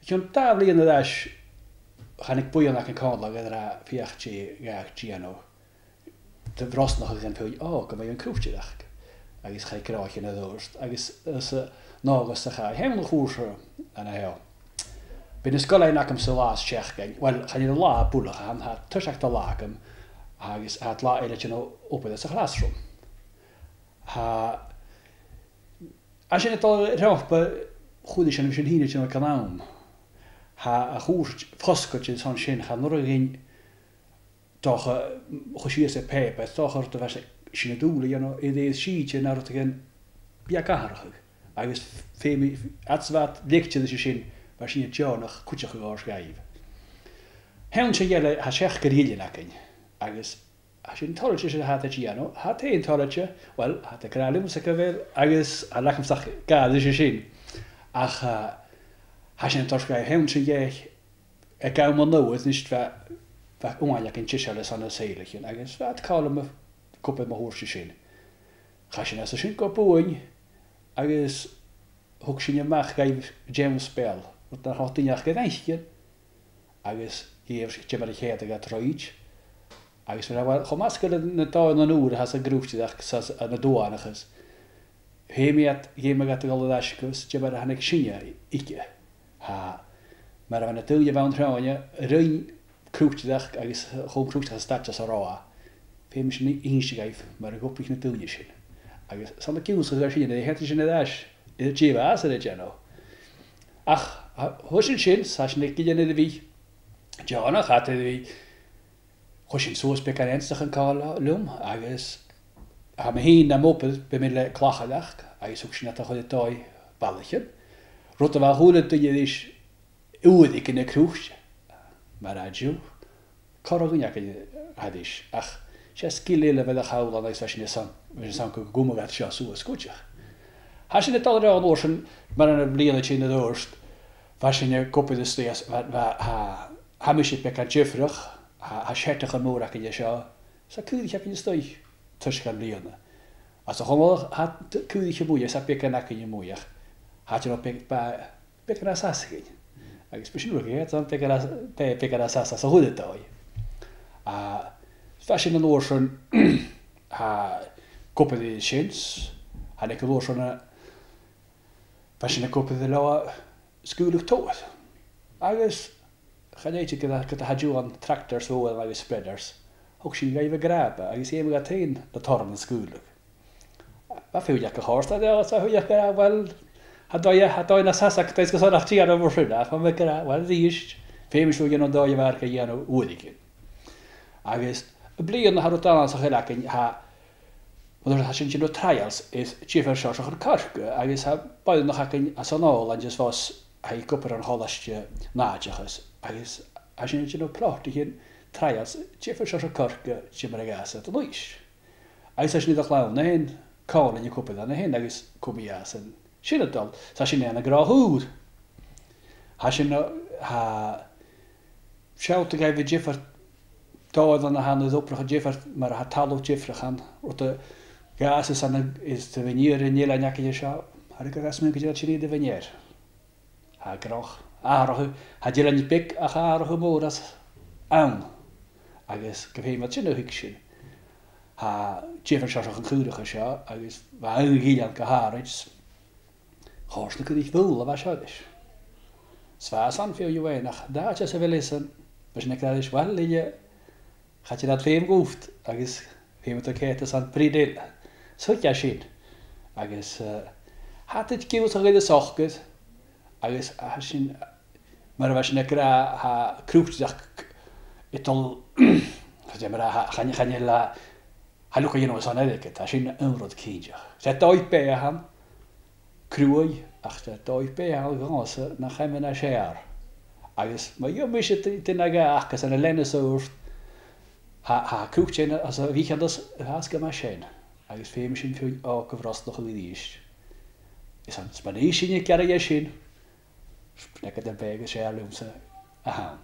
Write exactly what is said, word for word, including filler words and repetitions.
Chionn dà bhliadhna air ais, thàinig buidheann againn còmhla agus ràdh, feuch dè dh'fheumadh tu a dhèanamh. Dè bhrosnachadh againn fhìn, o, gum bi an croitearachd. Agus chaidh cruinneachadh a thoirt, agus, agus, eh, an ath-latha chaidh, thàinig an cùrsa an-seo. Bha na sgoilearan agam san latha a' seachdain, well, chan eil an latha buileach, tha, tha tuiseachd an latha agam, agus tha an latha eile a' dèanamh obair sa chlasroom. Tha, tha sinn a' dol a-mach, chuala sinn, bha sinn fhìn a' dèanamh clann. Tha a' chùrsa fosgailte airson sin, chan urrainn dhuinn dòcha, chuir sinn sìos am pàipear, dòcha rud a bha sinn an dùil a dhèanamh, air an t-sìde no rud a dhèanamh beag atharrachadh. Agus feumaidh, fhad 's a bha iad a' leigeil ris an sin, bha sinn a' deònach cuideachadh dhaibh. Thàinig sinn gu lèir, tha seachd ghillean againn, agus tha sinn toilichte ris a tha iad a' dèanamh, tha iad fhèin toilichte, well, tha iad ag ràdh leamsa gu bheil, agus tha e leamsa gu bheil sin. Ach, eh, tha sinn an dòchas gu bheil, thàinig sinn gu, aig àm an uair, a-nis bha, bha uain againn deiseil airson na seileachan, agus bha iad còmhla mu, cupla mu thùs an sin. Chaidh sinn às a sin gu buidheann, agus thug sinn a-mach dhaibh James Bell, rud nach robh duine ach ga fhaicinn, agus dh'fheumadh sinn, dè mar a cheudadh iad troimhe. Agus mar a bha, cho math 's a bha na dòighean ùra a th' anns a' chroitearachd 's anns a' dòighean-obrach, feumaidh iad, dh'fheumadh iad a dhol air ais gus dè mar a thàinig sinne thuige. Tha, mar a bha na daoine a bh' ann an-dràsta, rinn croitearachd agus, eh, chum croitearachd an staid às an robh e. Feumaidh sinn innse dhaibh mar a dh'obraich na daoine sin. Agus 's ann a' ciùin 's a chuir sinn, a' cheannaich sinn air ais, air dè bha iad a' dèanamh. Ach, a, thòisich sinn, 's tha sinn aig gillean air a bhith deònach, tha iad air a bhith, chuir sinn suas beagan eanchainn còmhla rium, agus tha mi fhìn nam obair, bidh mi le clachaireachd, agus thug sinn iad a chur air dòigh bhàthaichean. Rud a bha a h-uile duine ris uaireigin a' croit, mar a tha an-diugh, corra dhuine againn a tha ris, ach 's e sgil eile a bh' air a chall ann agus bha sinn airson, bha sinn airson gu, gum biodh iad seo suas cuideachd. Tha sinn a' dol air adhart an uair sin, mar a bha na bliadhnaichean a' dol, bha sinn ag obair a-staigh, bha, bha, tha, tha mise beagan diofraichte, tha, tha seasamh mòr againn an seo, 's tha cuideachd againn a-staigh, tuiseal a' bhliadhna. Às a' Chomhairle, tha cuideachd a-muigh, 's tha beagan againn a-muigh, tha iad a' dèanamh beag, ba, beagan nas fhasa dhuinn. Agus b' e sin rud a bh' ann, beagan nas, be-, beagan nas fhasa às a h-uile dòigh. A, bha sinn an uair sin, tha, ag obair air sin, thàinig an uair sin, a, bha sinn ag obair air an leabhar Sgaoileadh Todhar. Agus chan eil fhios agad, ged a tha an-diugh tractors mòra agus spreaders, thug sinn dhaibh a' ghràdh, agus dh'fheumadh iad fhèin na torainnean a sgaoileadh. Bha feadhainn aca a' còrdadh riutha, 's bha feadhainn aca, well, tha dòigh, tha dòigh nas fhasa, tha e gu sònraichte a dhèanamh mar sin, ach bha mi ag ràdh, well, a-rithist, feumaidh sinn a dhèanamh an dòigh a bha iad ga dhèanamh uaireigin. Agus am-bliadhna tha rud annasach eile againn, tha, well, tha sinn a' dèanamh trials air diofar sheòrsachan coirce, agus tha boireannach againn às an Òlaind is bhos, tha i ag obair ann an Colaiste an Àiteachais, agus tha sinn a' dèanamh plotaichean trials diofar sheòrsachan coirce, dè mar a ghabhas iad a-nis. Agus tha sinn air a' chlann fhèin, còmhla ri na cupaidhean fhèin, agus cùm iad às an sin a' dol, 's tha sinn ann an gnothach ùr. Tha sinn, tha, sealltainn dhaibh diofar dòighean a th' ann air obrachadh diofar, mar a tha talamh diofraichte ann, rud a ghabhas ann an, is a bheir an eilean againne seo, tha e gu math smaoineachadh gu dè tha sin a' dèanamh. Tha gnothach, atharrachadh, tha eilean beag ach atharrachadh mòr às ann, agus gu feum iad sin a thuigsinn. Tha diofar sheòrsachan caoraich an seo, agus bha aon ghillean gu h-àraid, chòrd na cuideachd bhuail a bha seo leis. 'S bha e san fhèin, ach dà àite sa bheil e san, bha sinn ag ràdh ris, well, Lily, cha tèid iad feum dhut, agus feumaidh tu coimhead airson briod eile. 'S thuig e sin. Agus, eh, tha iad ag ionnsachadh a' socair, agus tha sinn, mar a bha sinn ag ràdh, tha croitearachd a' dol, chan eil, chan eil, tha luchd-dèanamh airson airgead, tha sin aon rud cinnteach. 'S e dòigh-beatha a th' ann, cruaidh, ach 's e dòigh-beatha a th' ann dhòmhsa nach fheum mi nas fheàrr. Agus ma gheibh mise d-, duine no dhà aca-san a leanas ort, tha, tha croitearachd anns a' bhitheantas a tha gu math sean, agus feumaidh sinn fhìn òg a bhrosnachadh a-rithist. Is ann, 's ma nì sinn a' gearradh sin, 's beag a dh'fhaodadh gu bheil e gu sealbh leamsa a th' ann.